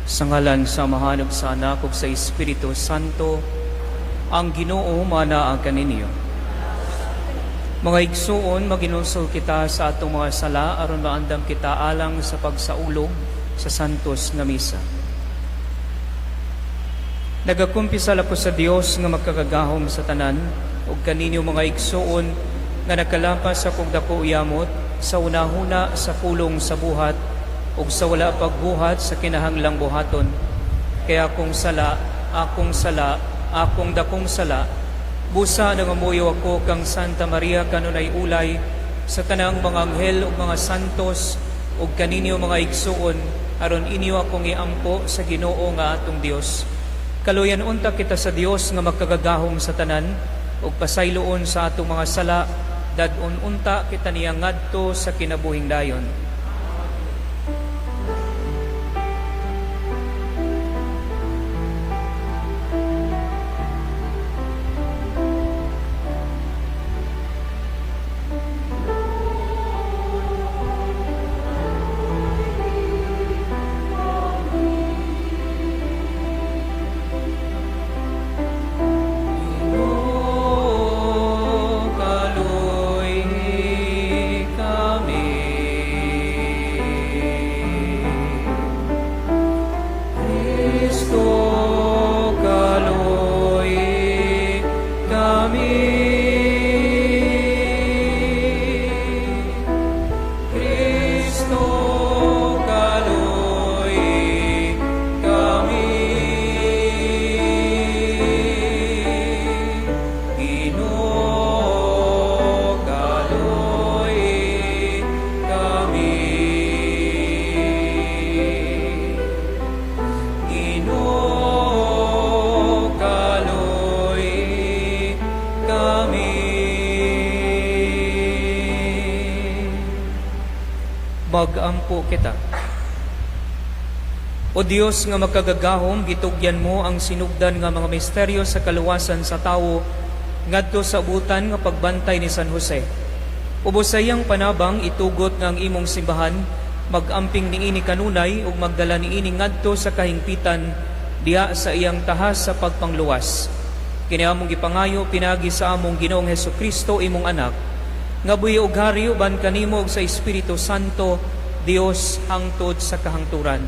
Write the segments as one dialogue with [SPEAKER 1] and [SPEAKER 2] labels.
[SPEAKER 1] Sa ngalan sa Amahan ug sa Anak ug sa Espiritu Santo, ang Ginoo manaa kaninyo. Mga igsuon, maginulsol kita sa atong mga sala aron maandam kita alang sa pagsaulog sa Santos nga Misa. Nagakumpisal ako sa Dios nga makagagahom sa tanan ug kaninyo, mga igsuon, nga nakalapas akong dako yamot sa hunahuna, sa pulong, sa buhat ug sa wala pagbuhat sa kinahanglang buhaton. Kay akong sala, akong sala, akong dakong sala. Busa nangamuyo ako kang Santa Maria kanunay ulay, sa tanang mga anghel ug mga santos, ug kaninyo, mga igsuon, aron inyo akong iampo sa Ginoo nga atong Dios. Kaluyan unta kita sa Dios nga makagagahom sa tanan ug pasayloon sa atong mga sala, dad-on unta kita niya ngadto sa kinabuhing dayon. Ginoo, kaluy kami. Kristo, kaluy kami. Kristo, kaluy kami. Ginoo, kaluy kami. Ginoo, kaluy kami. Magampo kita. O Dios nga makagagahom, gitugyan mo ang sinugdan nga mga misteryo sa kaluwasan sa tawo ngadto sa ubutan nga pagbantay ni San Jose. Ubos sa iyang panabang, itugot nga ang imong simbahan magamping niini kanunay ug magdala niini ngadto sa kahingpitan diha sa iyang tahas sa pagpangluwas. Kini among gipangayo pinaagi sa among Ginoong Hesukristo, imong anak, nga buhi ug hari uban kanimo ug sa Espiritu Santo, Dios hangtod sa kahangturan.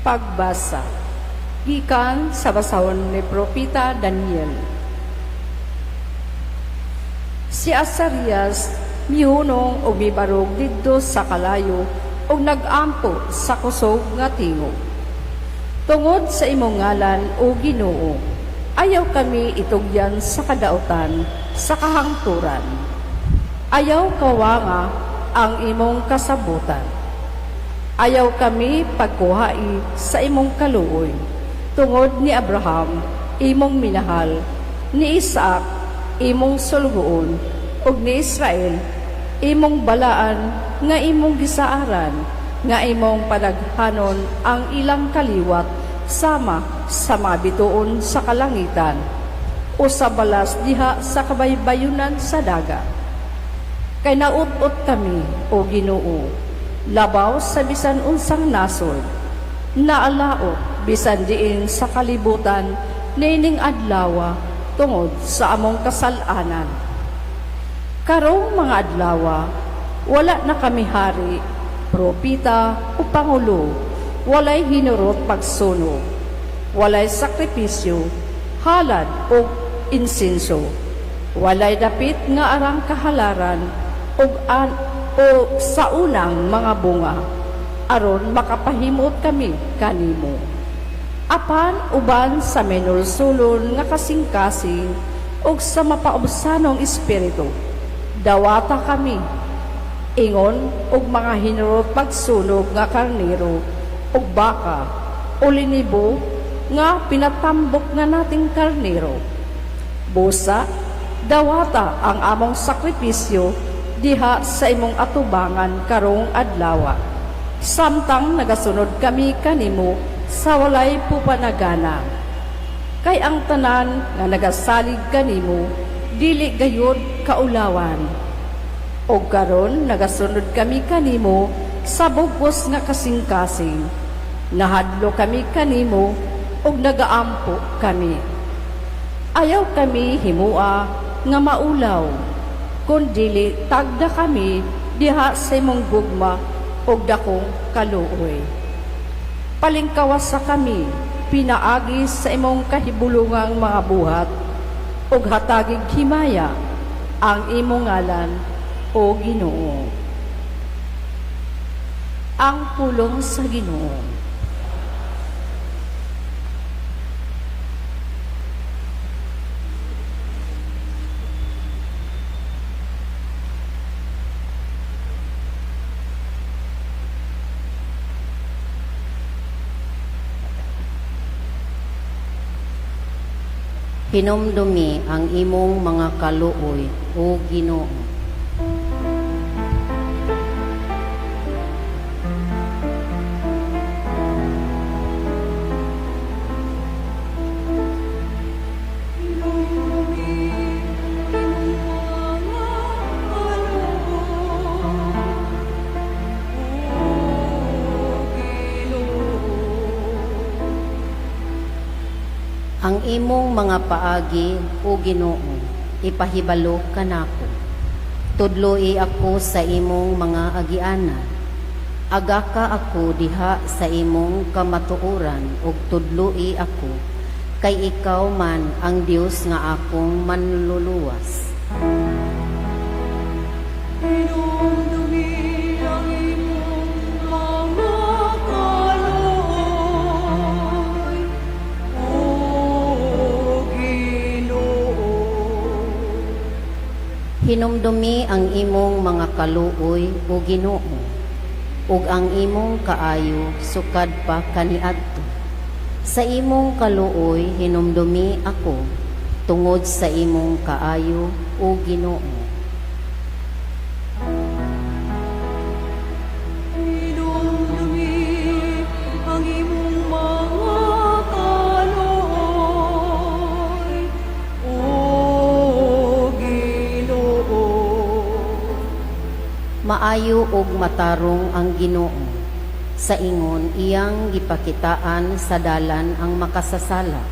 [SPEAKER 2] Pagbasa gikan sa basahon ni Propeta Daniel. Si Azarias mihunong og mibarog didto sa kalayo ug nagampo sa kusog nga tingog. Tungod sa imong ngalan, O Ginoo, ayaw kami itugyan sa kadautan sa kahangturan. Ayaw kawanga ang imong kasabutan. Ayaw kami pagkuhai sa imong kaluoy. Tungod ni Abraham, imong minahal, ni Isaac, imong sulugoon, ug ni Israel, imong balaan nga imong gisaaran, nga imong padaghanon ang ilang kaliwat sama sa mga bituon sa kalangitan o sa balas diha sa kabaybayunan sa dagat. Kay naut-ot kami, O Ginoo, labaw sa bisan unsang nasod, naalaot bisan diin sa kalibutan niining adlawa tungod sa among kasal-anan. Karong mga adlawa, wala na kami hari, propita o pangulo, walay hinurot pagsunog, walay sakripisyo, halad o insenso, walay dapit nga arang kahalaran ug an o sa unang mga bunga aron makapahimot kami kanimo. Apan uban sa minulsulon nga kasing-kasing ug sa mapaubsanong espiritu, dawata kami ingon og mga hinurot pagsunog nga karnero ug baka o linibo nga pinatambok nga nating karnero. Busa, dawata ang among sakripisyo diha sa imong atubangan karong adlawa, samtang nagasunod kami kanimo. sa walay pupanagana. Kay ang tanan nga nagasalig kanimo dili gayud kaulawan. Og karon nagasunod kami kanimo sa bugos nga kasing-kasing. Nahadlo kami kanimo ug nagaampo kami. Ayaw kami himua nga maulaw, kun dili tagda kami diha sa imong gugma ug dakong kaluoy. Palingkawasa kami pinaagi sa imong kahibulungang mga buhat ug hatagig himaya ang imong ngalan, o Ginoo. Ang pulong sa Ginoo.
[SPEAKER 3] Hinumdumi ang imong mga kaluoy, o Ginoo. Ang imong mga paagi, o Ginoo, ipahibalo kanako. Tudloi ako sa imong mga agianan. Agaka ako diha sa imong kamatuoran ug tudloi ako, kay ikaw man ang Dios nga akong manluluwas.
[SPEAKER 4] Hinumdumi ang imong mga kaluoy, O Ginoo.
[SPEAKER 3] Hinumdumi ang imong mga kaluoy, o Ginoo, ug ang imong kaayo sukad pa kaniadto. Sa imong kaluoy hinumdumi ako tungod sa imong kaayo, o Ginoo.
[SPEAKER 4] Hinumdumi ang imong mga kaluoy, O Ginoo.
[SPEAKER 3] Maayo ug matarong ang Ginoo. Sa ingon iyang gipakitaan sa dalan ang makasasala.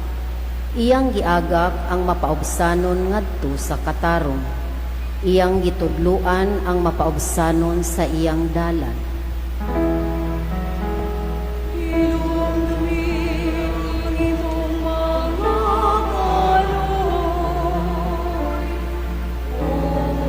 [SPEAKER 3] Iyang giagak ang mapaubsanon ngadto sa katarong. Iyang gitudluan ang mapaubsanon sa iyang dalan.
[SPEAKER 4] Hinumdumi ang imong mga kaluoy, O Ginoo.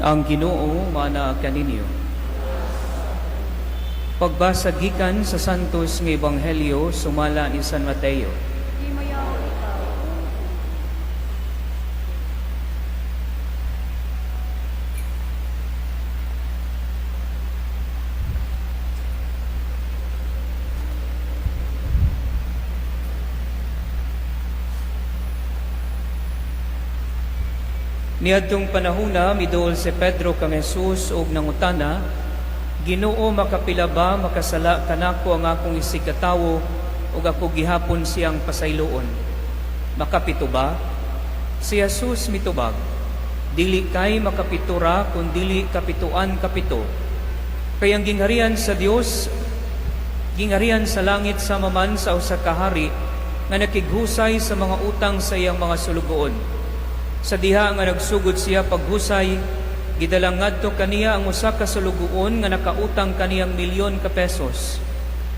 [SPEAKER 1] Ang Ginoo maana kaninyo. Pagbasa gikan sa Santos nga Ebanghelyo sumala ni San Mateo.
[SPEAKER 2] Himayaon ikaw.
[SPEAKER 1] Niadtong panahona miduol si Pedro kang Jesus ug nangutana, "Ginoo, makapila ba makasala kanako ang akong isigkatawo ug ako gihapon siyang pasayloon? Makapito ba?" Si Jesus mitubag, "Dili kay makapito ra kun dili kapituan kapito. Kay ang gingharian sa Dios, gingharian sa langit, sama man sa usa ka hari nga nakighusay sa mga utang sa iyang mga sulugoon. Sa diha nga nagsugod siya paghusay, gidala ngadto kaniya ang usa ka sulugoon nga nakautang kaniyang milyon ka pesos.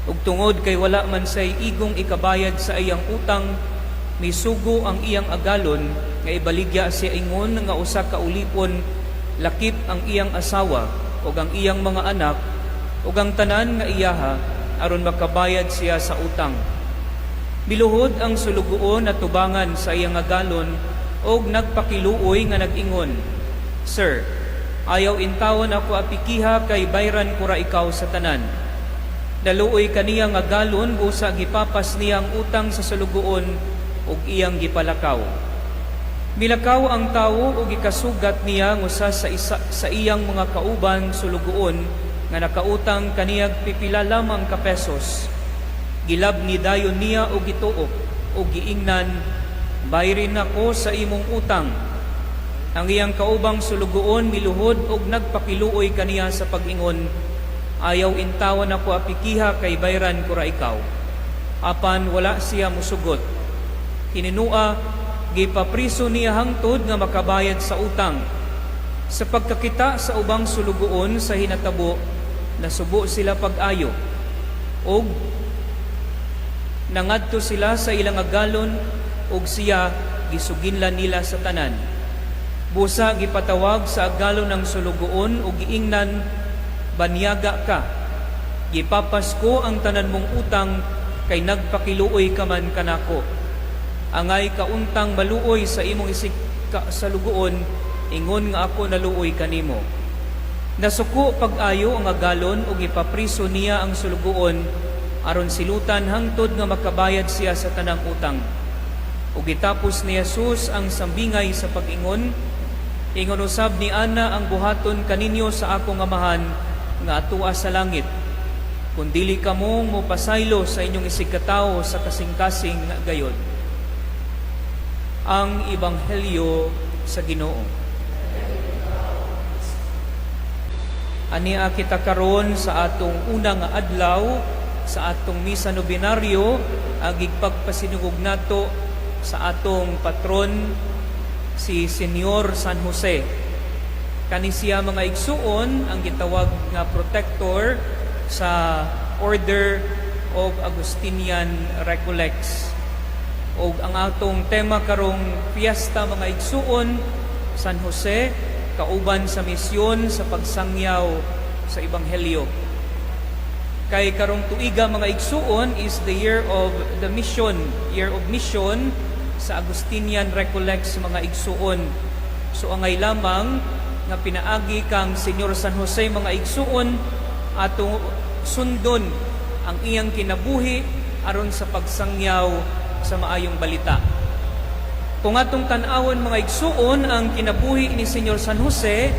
[SPEAKER 1] Ug tungod kay wala man say igong ikabayad sa iyang utang, misugo ang iyang agalon nga ibaligya siya ingon nga usa ka ulipon, lakip ang iyang asawa ug ang iyang mga anak ug ang tanan nga iyaha, aron makabayad siya sa utang. Miluhod ang sulugoon atubangan sa iyang agalon og nagpakiluoy nga nag-ingon, 'Sir, ayaw intawon ako apikiha kay bayran ko ra ikaw sa tanan.' Naluoy kaniya ang agalon, busa gipapas niya ang utang sa sulugoon ug iyang gipalakaw. Milakaw ang tawo ug gikasugat niya ang usa sa isa, sa iyang mga kauban sulugoon nga nakautang kaniyag pipila lamang ka pesos. Gilabni dayon niya og gituok ug giingnan, 'Bayrin ako sa imong utang.' Ang iyang kaubang sulugoon miluhod og nagpakiluoy kaniya sa pag-ingon, 'Ayaw intawon ako apikiha kay bayran ko ra ikaw.' Apan wala siya musugot. Hininua, gipapriso niya hangtod nga makabayad sa utang. Sa pagkakita sa ubang sulugoon sa hinatabo, nasubo sila pag-ayo. Og nangadto sila sa ilang agalon ug siya gisuginlan nila sa tanan. Busa gipatawag sa agalon ang sulugoon ug giingnan, 'Banyaga ka. Gipapas ko ang tanan mong utang kay nagpakiluoy ka man kanako. Angay kauntang maluoy sa imong isig ka salugoon ingon nga ako naluoy kanimo.' Nasuko pag-ayo ang agalon ug ipapriso niya ang sulugoon aron silutan hangtod nga makabayad siya sa tanang utang." Ug gitapos ni Jesus ang sambingay sa pag-ingon, "Ingon usab ni ana ang buhaton kaninyo sa akong Amahan nga atua sa langit kung dili kamo mopasaylo sa inyong isigkatawo sa kasing-kasing gayod." Ang Ebanghelyo sa Ginoo. Ania kita karon sa atong una nga adlaw sa atong misa nobenaryo, agig pagpasinugog nato sa atong patron, si Senyor San Jose. Kani siya, mga igsuon, ang gitawag nga protector sa Order of Augustinian Recollects. Og ang atong tema karong fiesta, mga igsuon, San Jose, kauban sa misyon sa pagsangyaw sa Ebanghelyo. Kay karong tuiga, mga igsuon, is the year of the mission, year of mission sa Augustinian Recollects, mga igsuon. So angay lamang nga pinaagi kang Senyor San Jose, mga igsuon, atong sundon ang iyang kinabuhi aron sa pagsangyaw sa maayong balita. Kung atong tan-awon, mga igsuon, ang kinabuhi ni Senyor San Jose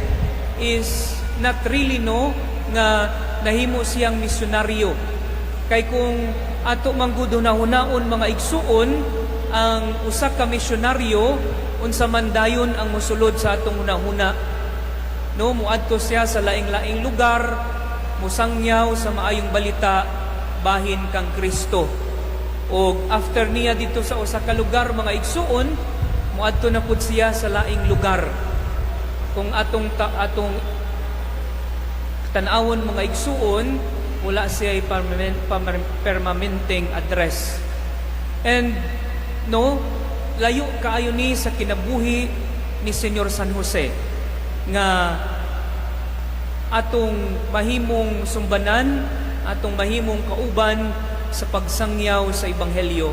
[SPEAKER 1] is not really, no, nga nahimo siyang misyonaryo. Kay kung ato manggud hunahunaon, mga igsuon, ang usa ka misyonaryo, unsa man dayon ang mosulod sa atong hunahuna? No, muadto siya sa laing-laing lugar, musangyaw sa maayong balita bahin kang Kristo. Og after niya dito sa usa ka lugar, mga igsuon, muadto na pud siya sa laing lugar. Kung atong tan-awon, mga igsuon, wala siya permanenteng address. And no, layo kaayo ni sa kinabuhi ni Senyor San Jose nga atong mahimong sumbanan, atong mahimong kauban sa pagsangyaw sa Ebanghelyo.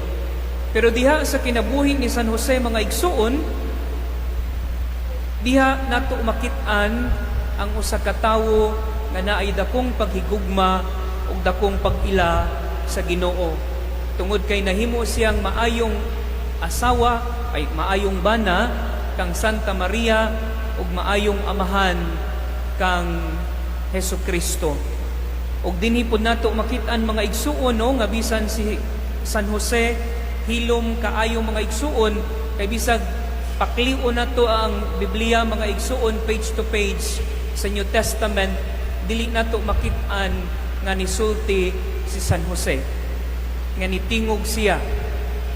[SPEAKER 1] Pero diha sa kinabuhi ni San Jose, mga igsuon, diha nato makit-an ang usa ka tawo nga naay dakong paghigugma ug dakong pag-ila sa Ginoo. Tungod kay nahimo siyang maayong asawa, ay maayong bana kang Santa Maria ug maayong amahan kang Hesus Kristo. Ug dinhi pod nato makit-an, mga igsuon, no, nga bisan si San Jose hilom kaayo, mga igsuon, kay bisag paklion nato ang Biblia, mga igsuon, page to page sa New Testament, dili nato makit-an nga nisulti si San Jose, nga nitingog siya.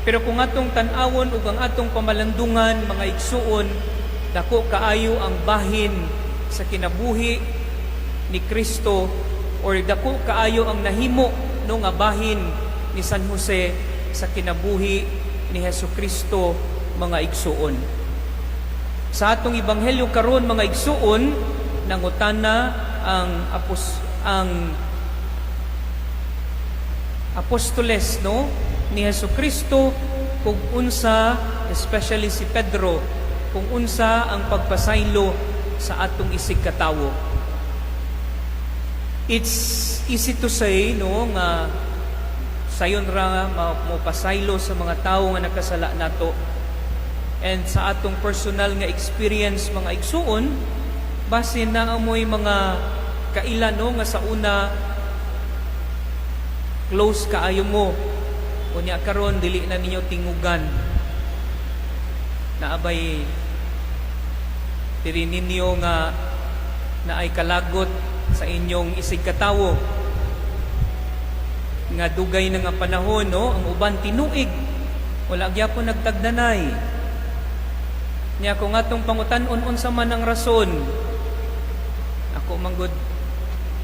[SPEAKER 1] Pero kung atong tan-awon ug ang atong pamalandungan, mga igsuon, dako kaayo ang bahin sa kinabuhi ni Kristo or dako kaayo ang nahimo no nga bahin ni San Jose sa kinabuhi ni Hesus Kristo, mga igsuon. Sa atong ebanghelyo karon, mga igsuon, nangutana ang apostoles, no, ni Hesus Kristo kung unsa, especially si Pedro, kung unsa ang pagpasaylo sa atong isig katawo. It's easy to say, no, nga sayon ra mo pasaylo sa mga tawo nga nakasala nato. And sa atong personal nga experience, mga igsuon, basin naa moy mga kaila, no, nga sa una close kaayo mo, unya karon dili na ninyo tingugan. Naabay diri ninyo nga naay kalagot sa inyong isig katawo nga dugay na nga panahon, no, ang uban tinuig wala gyapon nagtagdanay niya. Kung atong pangutan-on unsa man ang rason, ako manggod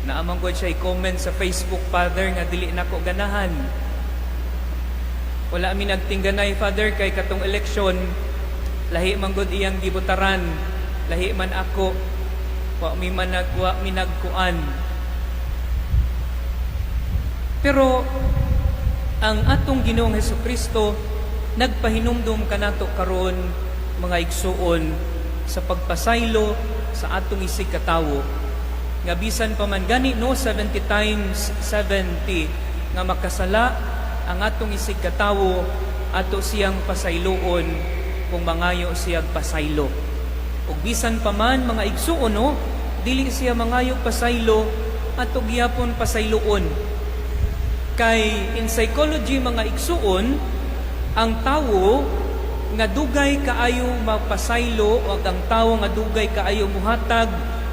[SPEAKER 1] naa man gud siya i-comment sa Facebook, "Father, nga dili nako ganahan. Wala mi nagtingganay, Father, kay katong eleksyon lahi man gud iyang gibutaran, lahi man ako, wa mi nagkuan." Pero ang atong Ginoong Hesus Kristo nagpahinumdum kanato karon, mga igsuon, sa pagpasaylo sa atong isig katawo, nga bisan pa man gani, no, 70 times 70 nga makasala ang atong isig katawo, ato siyang pasayloon kung mangayo siyang pasaylo. Ug bisan pa man, mga igsuon, no, dili siya mangayo pasaylo, ato gihapon pasayloon. Kay in psychology, mga igsuon, ang tawo nga dugay kaayo mapasaylo o ang tawo nga dugay kaayo muhatag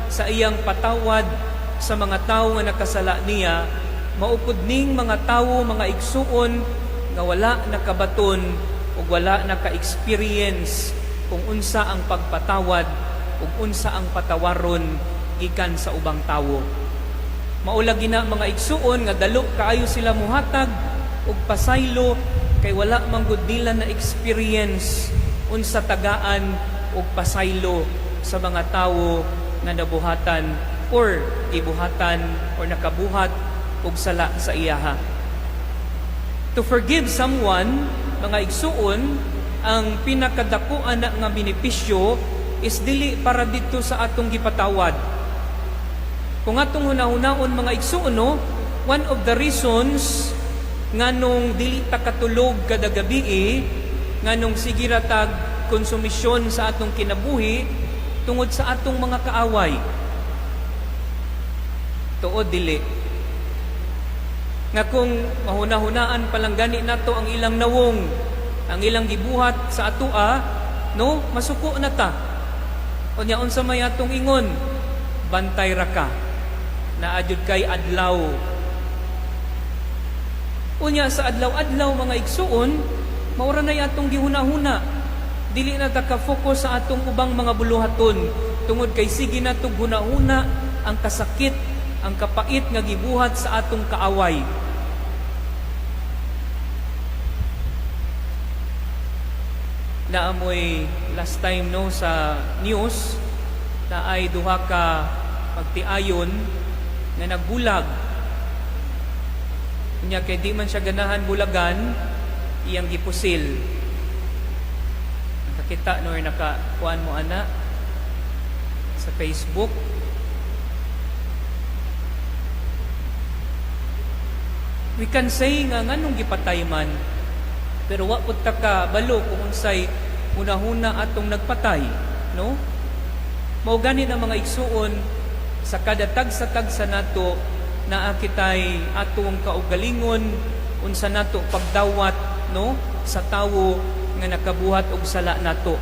[SPEAKER 1] sa iyang patawad sa mga tawo nga nakasala niya, maupod ning mga tawo, mga igsuon, nga wala nakabaton ug wala naka-experience kung unsa ang pagpatawad ug unsa ang patawaron gikan sa ubang tawo. Mao lagi na, mga igsuon, nga dalo kaayo sila muhatag og pasaylo kay wala man gud nila na experience unsa tagaan og pasaylo sa mga tawo nga nabuhatan or gibuhatan or nakabuhat og sala sa iyaha. To forgive someone, mga igsuon, ang pinakadako ana nga benepisyo is dili para dito sa atong gipatawad. Kung atong hunahunaon, mga igsuon, no, one of the reasons nganong dili ta katulog kada gabi, nganong sige ra tag konsumisyon sa atong kinabuhi, tungod sa atong mga kaaway. Tuod dili? Nga kung mahuna-hunaan pa lang gani nato ang ilang nawong, ang ilang gibuhat sa atoa, no, masuko na ta. Unya unsa may atong ingon? "Bantay ra ka. Naa jud kay adlaw." Unya sa adlaw-adlaw, mga igsuon, mao ra nay atong gihuna-huna. Dili na ta ka-focus sa atong ubang mga buluhaton tungod kay sige natog huna-huna ang kasakit, ang kapait nga gibuhat sa atong kaaway. Naa moy last time, no, sa news na ay duha ka magtiayon nga nagbulag. Unya kay di man siya ganahan bulagan, iyang gipusil. Nakakita no or nakakuan mo ana sa Facebook? We can say nga nganong gipatay man, pero wa pud ta ka balo kung unsay hunahuna atong nagpatay, no? Mao gani na, mga igsuon, sa kada tagsa-tagsa nato naa kitay atong kaugalingon unsa nato pagdawat, no, sa tawo nga nakabuhat og sala nato.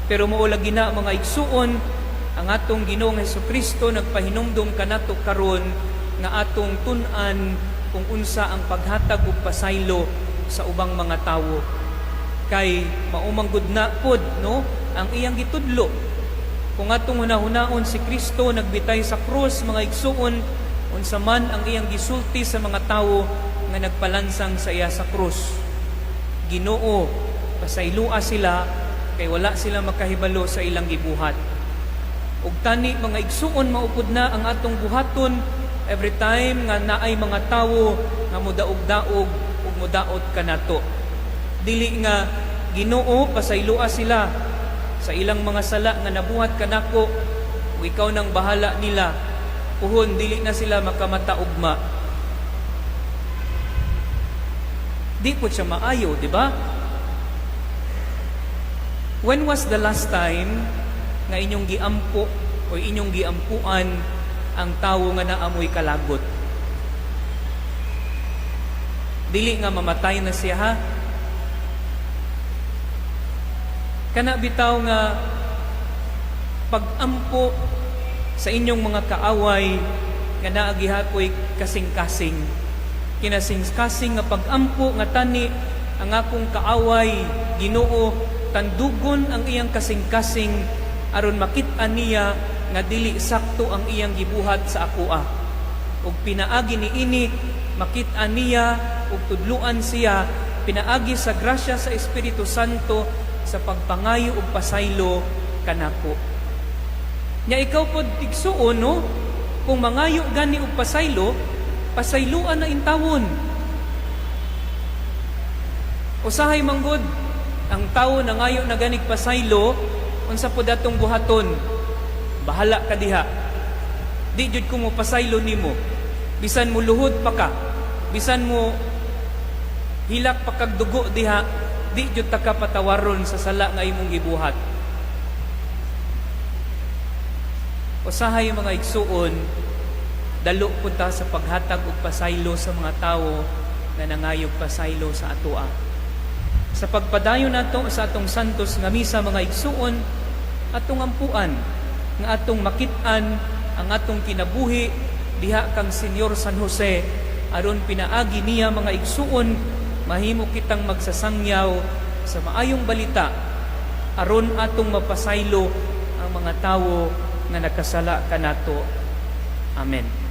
[SPEAKER 1] Pero mao lagi na, mga igsuon, Ang atong Ginoong Hesukristo nagpahinumdum kanato karon nga atong tun-an kung unsa ang paghatag og pasaylo sa ubang mga tawo. Kay mao man gud na pod, no, ang iyang gitudlo. Kung atong hunahunaon si Kristo nagbitay sa krus, mga igsuon, unsa man ang iyang gisulti sa mga tawo nga nagpalansang sa iya sa krus? "Ginoo, pasaylua sila kay wala sila makahibalo sa ilang gibuhat." Ug tani, mga igsuon, mao pud na ang atong buhaton every time nga naay mga tawo nga mudaog-daog ug mudaot kanato. Dili nga, "Ginoo, pasaylua sila sa ilang mga sala nga nabuhat kanako ug ikaw nang bahala nila. Puhon dili na sila makamata ugma." Di po siya maayo, di ba? When was the last time nga inyong giampo o inyong giampuan ang tawo nga naa moy kalagot? Dili nga mamatay na siya, ha. Kana bitaw nga pag-ampo sa inyong mga kaaway nga naa gihapoy kasing-kasing. Kinasing-kasing nga pag-ampo nga tani ang akong kaaway, Ginoo, tandugon ang iyang kasing-kasing aron makit-an niya nga dili sakto ang iyang gibuhat sa akoa. Ug pinaagi niini makit-an niya ug tudluan siya pinaagi sa grasya sa Espiritu Santo sa pagpangayo og pasaylo kanako. Nya ikaw pod, igsuon, no, kung mangayo gani og pasaylo, pasayloan na intawon. Usahay manggod ang tawo nangayo na ganig pasaylo, unsa pod atong buhaton? "Bahala ka diha. Di jud ko mo pasaylo nimo. Bisan mo luhod pa ka, bisan mo hilak pa kag dugo diha, di jud ta ka patawaron sa sala nga imong gibuhat." Usahay, mga igsuon, dalo pud ta sa paghatag og pasaylo sa mga tawo nga nangayog pasaylo sa atoa. Sa pagpadayon nato sa atong santos nga misa, mga igsuon, atong ampuan nga atong makit-an ang atong kinabuhi diha kang Senyor San Jose aron pinaagi niya, mga igsuon, mahimo kitang magsasangyaw sa maayong balita aron atong mapasaylo ang mga tawo nga nakasala kanato. Amen.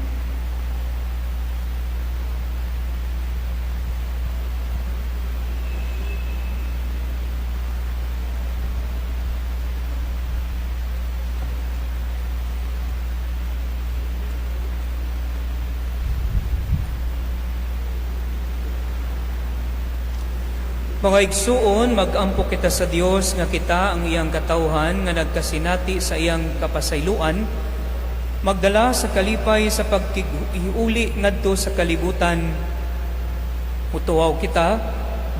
[SPEAKER 1] Mga igsuon, magampo kita sa Dios nga kita ang iyang katawhan nga nagkasinati sa iyang kapasayloan, magdala sa kalipay sa pagkighiuli ngadto sa kalibutan. Mutuhaw kita,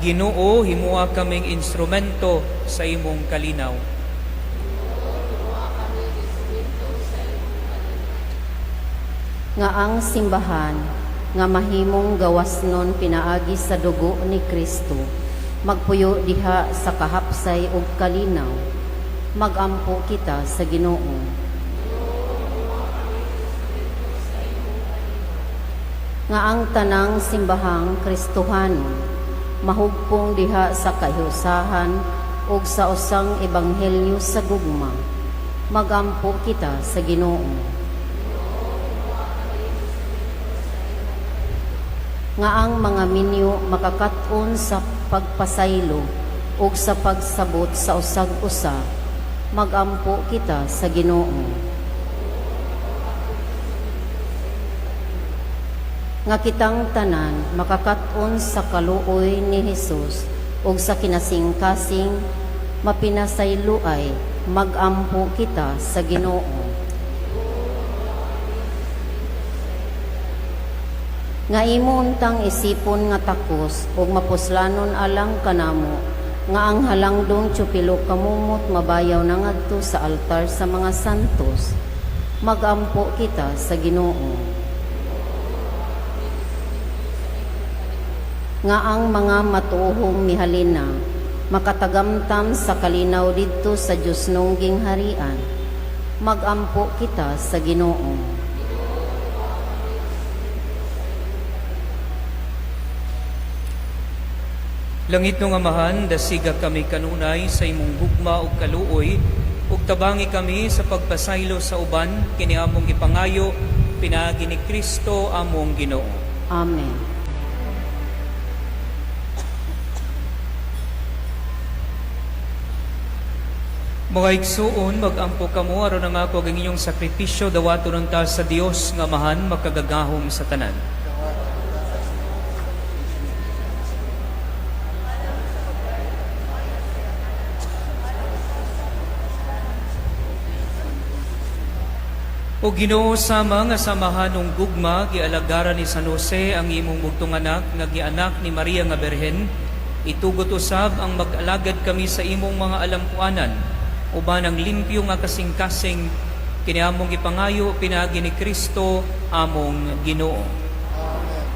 [SPEAKER 1] Ginoo, himua kaming instrumento sa imong kalinaw.
[SPEAKER 3] Nga ang simbahan nga mahimong gawasnon pinaagi sa dugo ni Kristo magpuyo diha sa kahapsay ug kalinaw, magampo kita sa Ginoo. Nga ang tanang simbahang Kristohanon mahugpong diha sa kahiusahan ug sa usang ebanghelyo sa gugma, magampo kita sa Ginoo. Nga ang mga minyo makakat-on sa pagpasaylo ug sa pagsabot sa usag usa, magampo kita sa Ginoo. Nga kitang tanan makakat-on sa kaluoy ni Hesus ug sa kinasingkasing mapinasayloay, magampo kita sa Ginoo. Nga imo untang isipon nga takos ug mapuslanon alang kanamo nga ang halangdong tiyopilo kamumot mabayaw na ngadto sa altar sa mga santos, magampo kita sa Ginoo. Nga ang mga matuohong mihalina makatagamtam sa kalinaw didto sa Dios nungging harian, Magampo kita sa Ginoo.
[SPEAKER 1] Langitnong Amahan, dasiga kami kanunay sa imong gugma ug kaluoy, ug tabangi kami sa pagpasaylo sa uban, kini among gipangayo, pinaagi ni Kristo among Ginoo.
[SPEAKER 3] Amen.
[SPEAKER 1] Mga igsuon, magampo kamo aron ang ako ang inyong sakripisyo dawaton unta sa Dios nga Amahan makagagahom sa tanan. O Ginoo, sama nga samahanong gugma gialagaran ni San Jose ang imong bugtong anak nga gianak ni Maria nga Berhen, itugot usab ang mag-alagad kami sa imong mga alampuanan uban ang limpyo nga kasing-kasing, kini among gipangayo pinaagi ni Kristo among Ginoo.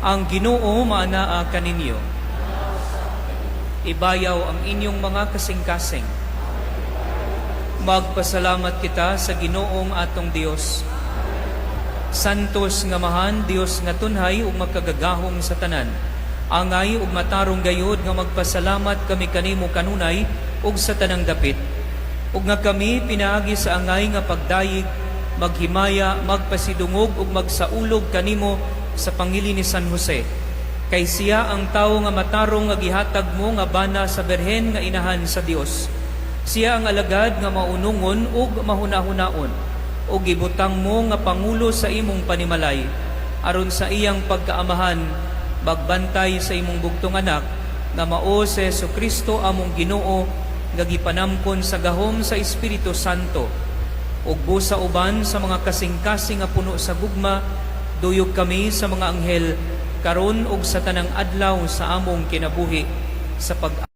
[SPEAKER 1] Ang Ginoo maanaa kaninyo. Ibayaw ang inyong mga kasing-kasing. Magpasalamat kita sa Ginoong atong Dios. Santos nga Amahan, Dios nga tunhay ug makagagahom sa tanan. Angay ug matarong gayod nga magpasalamat kami kanimo kanunay ug sa tanang dapit. Ug nga kami pinaagi sa angay nga pagdayeg, maghimaya, magpasidungog ug magsaulog kanimo sa pangili ni San Jose. Kay siya ang tawo nga matarong nga gihatag mo nga bana sa berhen nga inahan sa Dios. Siya ang alagad nga maunungon ug mahunahunaon ug gibutang mo nga pangulo sa imong panimalay aron sa iyang pagkaamahan magbantay sa imong bugtong anak nga mao si Kristo among Ginoo nga gipanamkon sa gahom sa Espiritu Santo ug busa uban sa mga kasing-kasing nga puno sa gugma, duyog kami sa mga anghel karon ug sa tanang adlaw sa among kinabuhi sa pag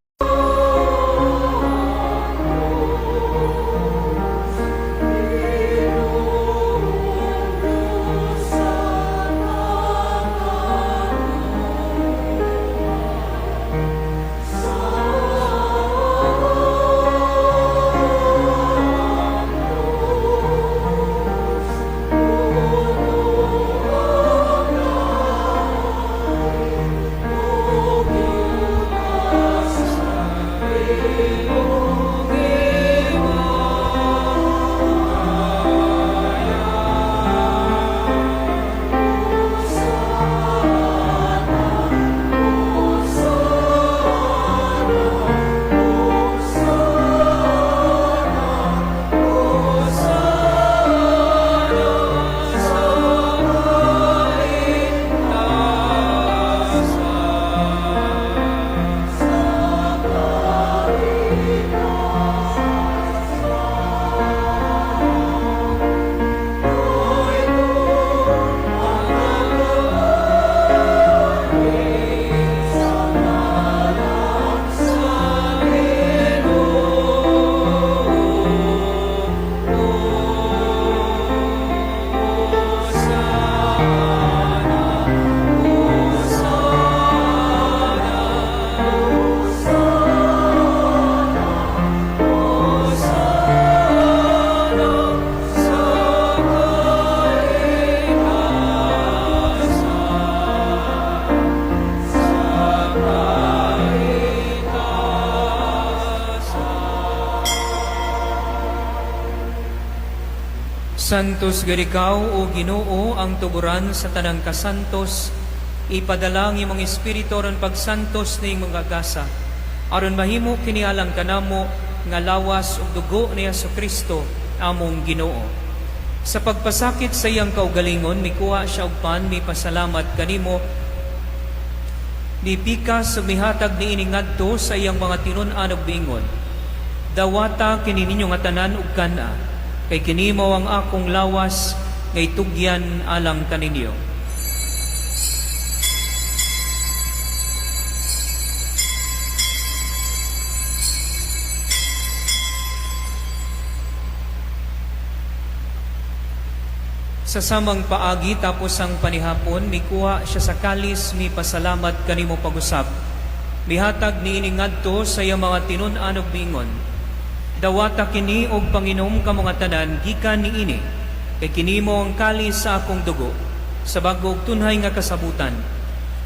[SPEAKER 1] Santos gid ikaw, o Ginoo, ang tuguran sa tanang kasantos. Ipadala ang imong espiritu aron pagsantos ning mga gasa, aron mahimo kini alang kanamo nga lawas ug dugo ni Kristo among Ginoo. Sa pagpasakit sa iyang kaugalingon, mikuha siya og pan, mipasalamat kanimo, mipikas ug mihatag niini ngadto sa iyang mga tinun-an ug miingon: "Dawata kini ninyo nga tanan ug kana, kay kini mao ang akong lawas nga itugyan alang kaninyo." Sa samang paagi tapos ang panihapon, mikuha siya sa kalis, mipasalamat kanimo pag-usab. Mihatag niini ngadto sa iyang mga tinun-an ug miingon: Dawata kini og panginom kamo nga tanan gikan niini, kay kini mao ang kalis sa akong dugo, sa bag-o ug tunhay nga kasabutan.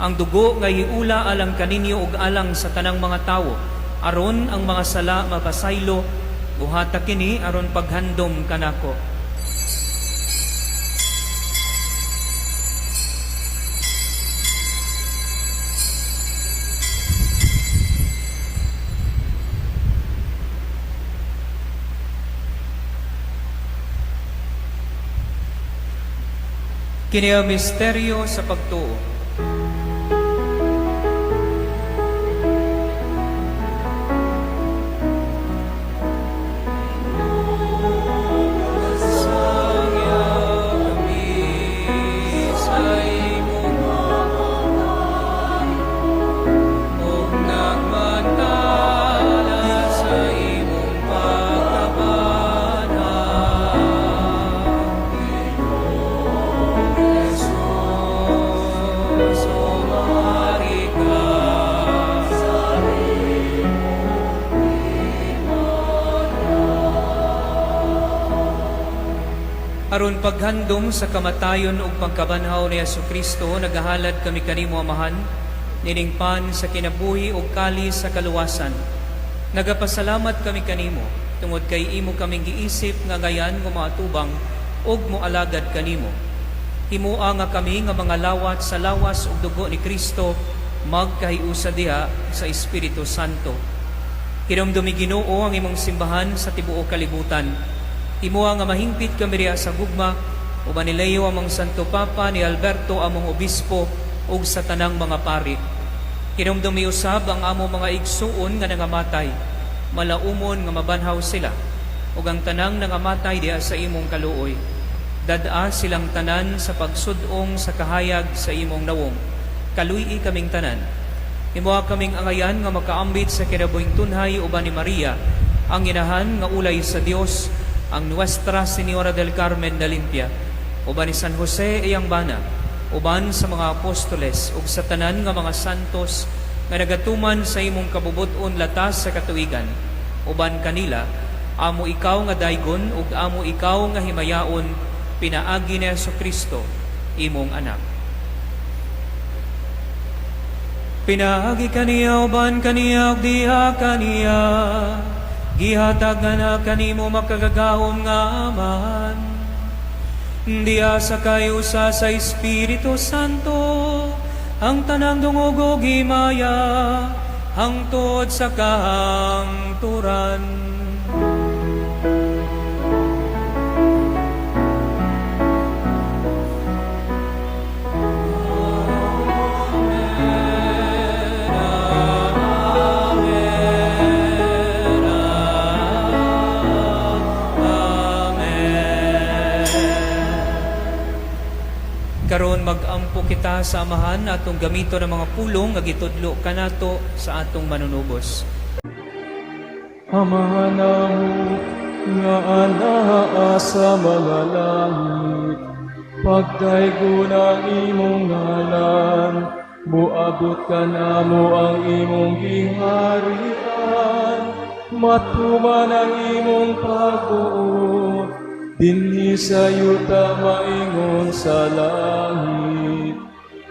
[SPEAKER 1] Ang dugo nga hiula alang kaninyo ug alang sa tanang mga tawo, aron ang mga sala mapasaylo. Buhata kini aron paghandom kanako. Kini ang misteryo sa pagtuo. Ug nagmantala sa imong pagkabanhaw. Jesus, humari ka. Aron paghandom sa kamatayon ug pagkabanhaw ni Kristo, nagahalad kami kanimo, Amahan, nining pan sa kinabuhi ug kalis sa kaluwasan. Nagapasalamat kami kanimo tungod kay imo kaming giisip nga angayan nga moatubang ug moalagad kanimo. Himoa nga kami nga mga lawat sa lawas ug dugo ni Kristo magkahiusa diha sa Espiritu Santo. Hinumdumi, Ginoo, ang imong simbahan sa tibuok kalibutan. Himoa nga mahingpit kami riya sa gugma uban ni Leo among Santo Papa, ni Alberto among obispo ug sa tanang mga pari. Hinumdumi usab ang among mga igsuon nga nangamatay. Malaumon nga mabanhaw sila ug ang tanang nangamatay diha sa imong kaluoy. Dad-a silang tanan sa pagsud-ong sa kahayag sa imong nawong. Kaluy-i kaming tanan. Himoa kaming angayan nga makaambit sa kinabuhing tunhay uban ni Maria, ang inahan nga ulay sa Dios, ang Nuestra Señora del Carmen na limpia, uban ni San Jose iyang bana, uban sa mga apostoles ug sa tanan nga mga santos nga nagatuman sa imong kabubut-on latas sa katuigan. Uban kanila, amo ikaw nga daygon ug amo ikaw nga himayaon pinaagi ni Kristo, imong anak. Pinaagi kaniya, uban kaniya, ug diha kaniya, gihatag nga na kanimo, makagagahom nga Amahan, diha sa kahiusa sa Espiritu Santo, ang tanang dungog ug himaya hangtod sa kahangturan. Amen. Amen. Karon mag-ampo kita sa Amahan, atong gamiton ang mga pulong nga gitudlo kanato sa atong Manunubos.
[SPEAKER 5] Amahan namo nga anaa sa mga langit, pagdaygon ang imong ngalan, muabot kanamo ang imong giharian, matuman ang imong pagbuot, dinhi sa yuta maingon sa langit.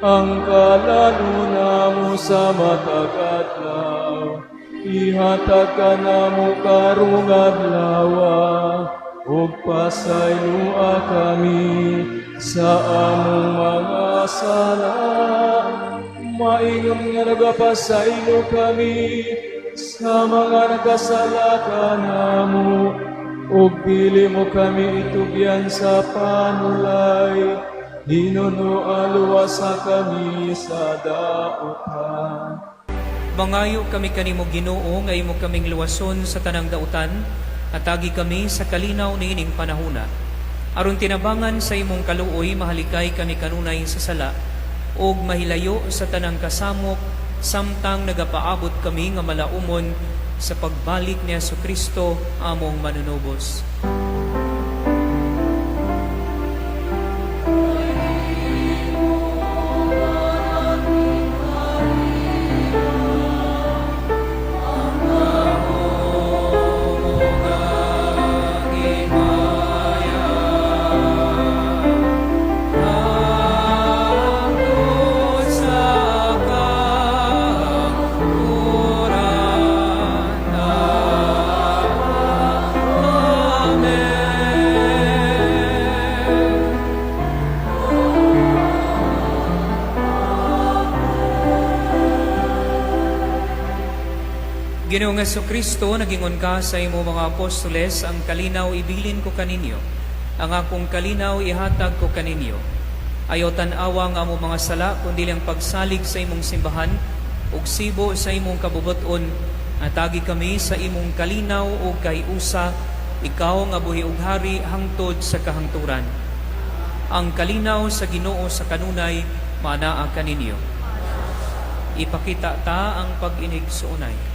[SPEAKER 5] Ang kalalon namo sa matag adlaw, ihatag kanamo karong adlawa, ug pasayloa kami sa among mga sala, maingon nga nagapasaylo kami sa mga nagkasala kanamo, ug dili mo kami itugyan sa panulay, hinunoa luwasa kami sa dautan.
[SPEAKER 1] Mangayo kami kanimo, Ginoo, nga imo kaming luwason sa tanang dautan, hatagi kami sa kalinaw niining panahuna. Aron tinabangan sa imong kaluoy, mahalikay kami kanunay sa sala ug mahilayo sa tanang kasamok samtang nagapaabot kami nga malaumon sa pagbalik ni Kristo among manunubos. Ginoong Kristo, nagingon ka sa imo mga apostoles, "Ang kalinaw ibilin ko kaninyo, ang akong kalinaw ihatag ko kaninyo." Ayaw tan-awa ang among mga sala, kundi ang pagsalig sa imong simbahan, ug sibo sa imong kabubut-on. Hatagi kami sa imong kalinaw ug kahiusa, ikaw nga buhi ug hari hangtod sa kahangturan. Ang kalinaw sa Ginoo sa kanunay maanaa kaninyo. Ipakita ta ang pag-inigsuonay.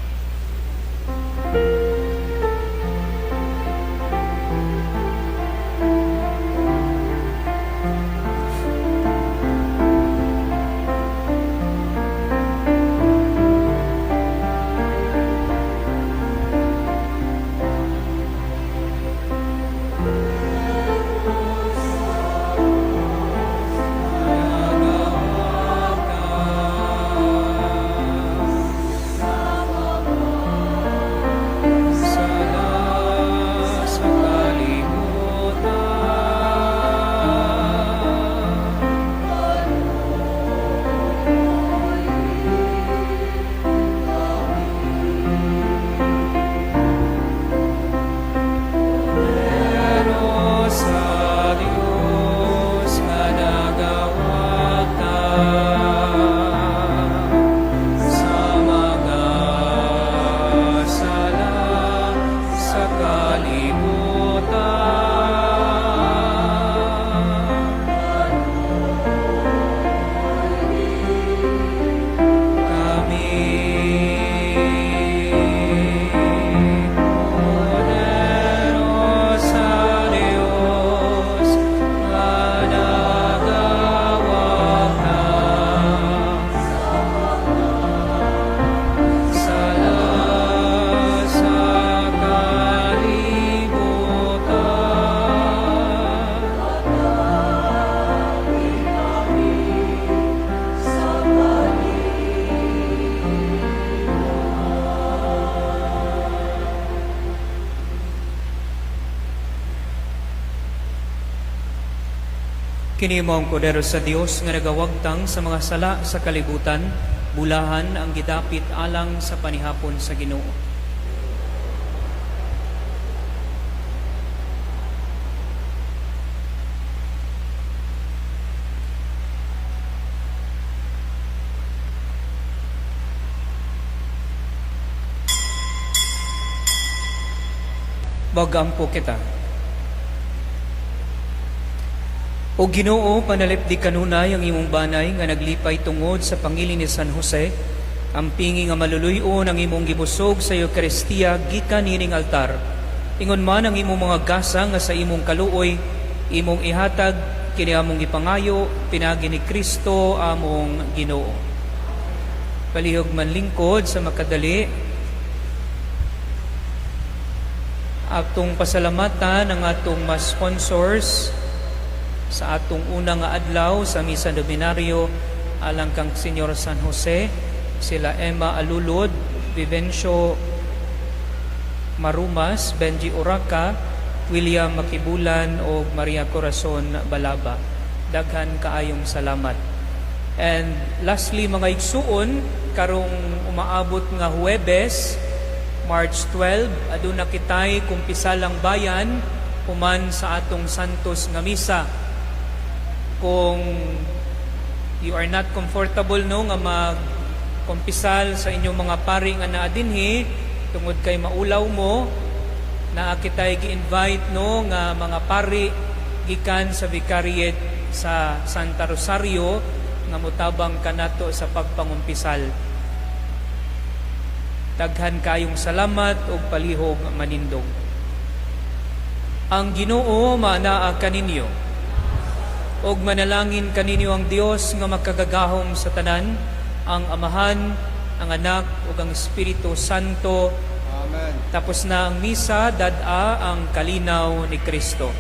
[SPEAKER 1] Sala sa kalibutan. Pero sa Diyos nga nagawagtang sa mga sala sa kalibutan. Kami. Kordero sa Diyos nga nagawagtang sala sa kalibutan. Kini mao ang Kordero sa Dios nga nagawagtang sa mga sala sa kalibutan, bulahan ang gidapit alang sa panihapon sa Ginoo. Magampo kita. O Ginoo, panalipdi kanunay ang imong banay nga naglipay tungod sa pangilin ni San Jose, ampingi nga maluluy-on ang imong gibusog sa Eukaristiya gikan niining altar. Ingon man ang imong mga gasa nga sa imong kaluoy, imong ihatag kini among gipangayo pinaagi ni Kristo among Ginoo. Palihog manlingkod sa makadali. Atong pasalamatan ang atong mga sponsors sa atong unang nga adlaw sa Misa Nobenaryo alang kang Senyor San Jose, sila Emma Alulod, Vivencio Marumas, Benji Oraca, William Makibulan o Maria Corazon Balaba. Daghan kaayong salamat. And lastly, mga igsuon, karong umaabot nga Huwebes, March 12, aduna kitay kumpisalang bayan human sa atong Santos nga misa. Kung you are not comfortable, no, nga mag kumpisal sa inyong mga pari nga naa dinhi tungod kay maulaw mo, naa kitay gi-invite, no, nga mga pari gikan sa Vicariate sa Santa Rosario nga motabang kanato sa pagpangumpisal. Daghan kayong salamat ug palihog manindog. Ang Ginoo maanaa kaninyo. Ug manalangin kaninyo ang Dios nga makagagahom sa tanan, ang Amahan, ang Anak ug ang Espiritu Santo.
[SPEAKER 6] Amen.
[SPEAKER 1] Tapos na ang misa, dad-a ang kalinaw ni Kristo.